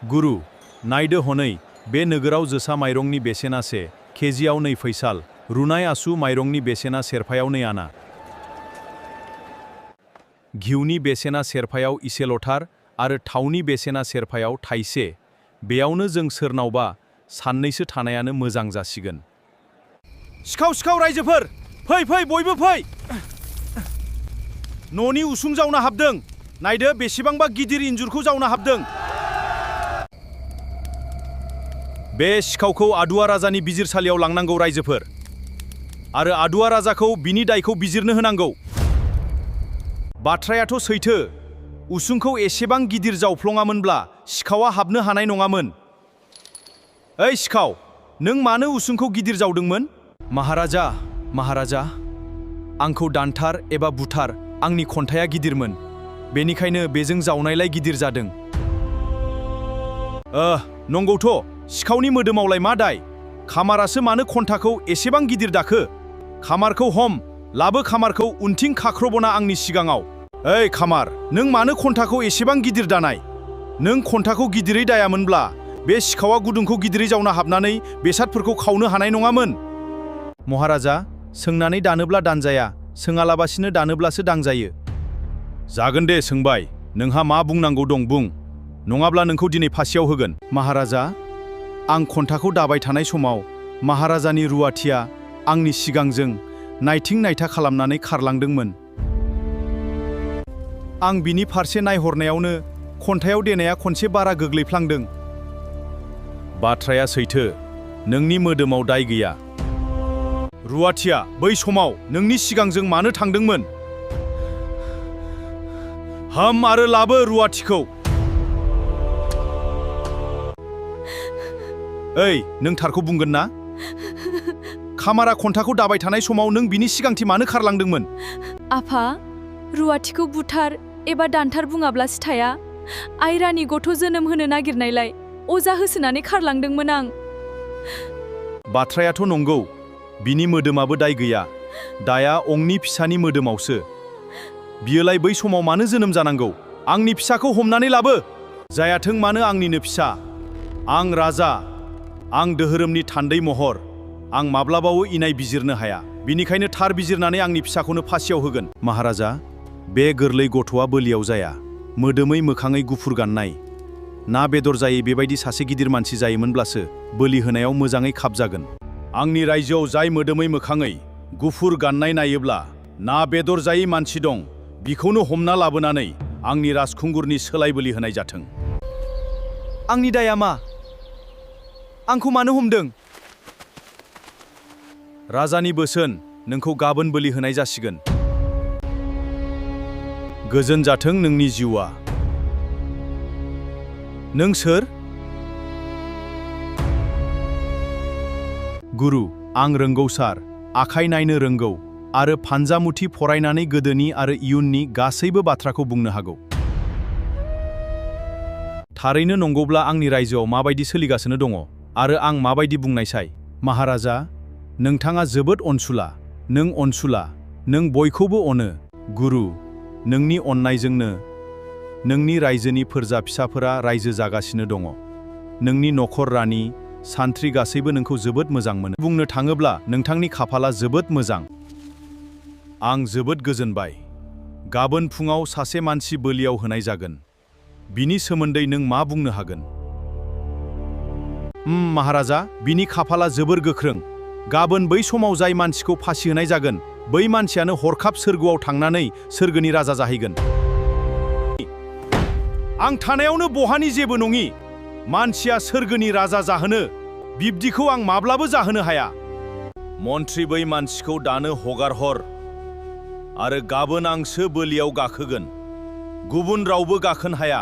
गुरु, नायदो हनै बे नोगोराव जोसा माइरंनि बेसेना से केजियाव 2 फैसाल, रुनाय आसु माइरंनि बेसेना सेरफायाव 2 आना। घिउनि बेसेना सेरफायाव इसेल'थार आरो थावनि बेसेना सेरफायाव थाइसे। बेयावनो जों सोरनावबा साननैसो थानायानो मोजां जासिगोन। सिखाव सिखाव रायजोफोर, फै फै बयबो फै। न'नि उसुं जावना हाबदों। नायदो बेसेबांबा गिदिर इन्जुरखौ जावना हाबदों। बे सिखावखौ आदुवा राजानि बिजिरसालियाव लांनांगौ रायजोफोर, आरो आदुवा राजाखौ बिनि दायखौ बिजिरनो होनांगौ। बाथ्रायाथ' सैथो, उसुंखौ एसेबां गिदिर जावफ्लङामोनब्ला सिखावा हाबनो हानाय नङामोन। ओइ सिखाव, नों मानो उसुंखौ गिदिर जावदोंमोन? महाराजा, महाराजा, आंखौ दानथार एबा बुथार, आंनि खन्थाया गिदिरमोन, बेनिखायनो बेजों जावनायलाय गिदिर जादों। नंगौथ', सिखावनि मोदोमावलाय मा दाय? खामारासो मानो खन्थाखौ एसेबां गिदिर दाखो? खामारखौ हम, लाबो खामारखौ उनथिं खाख्रबना आंनि सिगाङाव। ओइ खामार, नों मानो खन्थाखौ एसेबां गिदिर दानाय? नों खन्थाखौ गिदिरै दायामोनब्ला बे सिखावा गुदुंखौ गिदिरै जावना हाबनानै बेसादफोरखौ खावनो हानाय नङामोन। महाराजा, सोंनानै दानोब्ला दानजाया, सोङालाबासिनो दानोब्लासो दांजायो। जागोन दे सोंबाय, नोंहा मा बुंनांगौ दं बुं, नङाब्ला नोंखौ दिनै फासियाव होगोन। महाराजा, आं खन्थाखौ दाबाय थानाय समाव महाराजानि रुवाथिया आंनि सिगांजों नायथिं नायथा खालामनानै खारलांदोंमोन। आं बिनि फारसे नायहरनायावनो खन्थायाव देनाया खनसे बारा गोग्लैफ्लांदों। बाथ्राया सैथो, नोंनि मोदोमाव दाय गैया। रुवाथिया बै समाव नोंनि सिगांजों मानो थांदोंमोन? हाम आरो लाबो रुवाथिखौ। ओइ, नों थारखौ बुंगोन ना? खामारा खन्थाखौ दाबाय थानाय समाव नों बिनि सिगांथि मानो खारलांदोंमोन? आफा, रुवाथिखौ बुथार एबा दानथार बुङाब्लासो थाया। आयरानि गथ' जोनोम होनो नागिरनायलाय अजा होसोनानै खारलांदोंमोन आं। बाथ्रायाथ' नंगौ, बिनि मोदोमाबो दाय गैया। दाया अंनि फिसानि मोदोमावसो। बियोलाय बै समाव मानो जोनोम जानांगौ? आंनि फिसाखौ हमनानै लाबो। जायाथों मानो आंनिनो फिसा। आं राजा, आं दोहोरोमनि थान्दै महर, आं माब्लाबाबो इनाय बिजिरनो हाया। बिनिखायनो थार बिजिरनानै आंनि फिसाखौनो फासियाव होगोन। महाराजा, बे गोरलै गथ'आ बोलियाव जाया, मोदोमै मोखाङै गुफुर गाननाय। ना बेदर जायै बेबायदि सासे गिदिर मानसि जायोमोनब्लासो बोलि होनायाव मोजाङै खाब जागोन। आंनि रायजोआव जाय मोदोमै मोखाङै गुफुर गाननाय नायोब्ला ना बेदर जायै मानसि दं, बिखौनो हमना लाबोनानै आंनि राजखुंगुरनि सोलाय बोलि होनाय जाथों। आंनि दाया मा? आंखौ मानो हमदों? राजानि बोसोन, नोंखौ गाबोन बोलि होनाय जासिगोन। गोजोन जाथों नोंनि जिउआ। नों सोर? गुरु, आं रोंगौसार, आखाइ नायनो रोंगौ आरो फानजामुथि फरायनानै गोदोनि आरो इयुननि गासैबो बाथ्राखौ बुंनो हागौ। थारैनो नंगौब्ला आंनि रायजोआव माबायदि सोलिगासिनो दङ आरो आं माबायदि बुंनायसाय? महाराजा, नोंथाङा जोबोद अनसुला। नों अनसुला, नों बयखौबो अनो। गुरु, नोंनि अननायजोंनो नोंनि रायजोनि फोरजा फिसाफोरा रायजो जागासिनो दङ। नोंनि नखर रानि, सान्थ्रि गासैबो नोंखौ जोबोद मोजां मोनो। बुंनो थाङोब्ला नोंथांनि खाफाला जोबोद मोजां। आं जोबोद गोजोनबाय। गाबोन फुङाव सासे मानसि बोलियाव होनाय जागोन। बिनि सोमोन्दै नों मा बुंनो हागोन? महाराजा, बिनि खाफाला जोबोर गोख्रों। गाबोन बै समाव जाय मानसिखौ फासि होनाय जागोन, बै मानसियानो हरखाब सोरगोआव थांनानै सोरगोनि राजा जाहैगोन। आं थानायावनो बहानि जेबो नङि मानसिया सोरगोनि राजा जाहोनो, बिब्दिखौ आं माब्लाबो जाहोनो हाया। मन्त्रि, बै मानसिखौ दानो हगार हर, आरो गाबोन आंसो बोलियाव गाखोगोन। गुबुन रावबो गाखोनो हाया।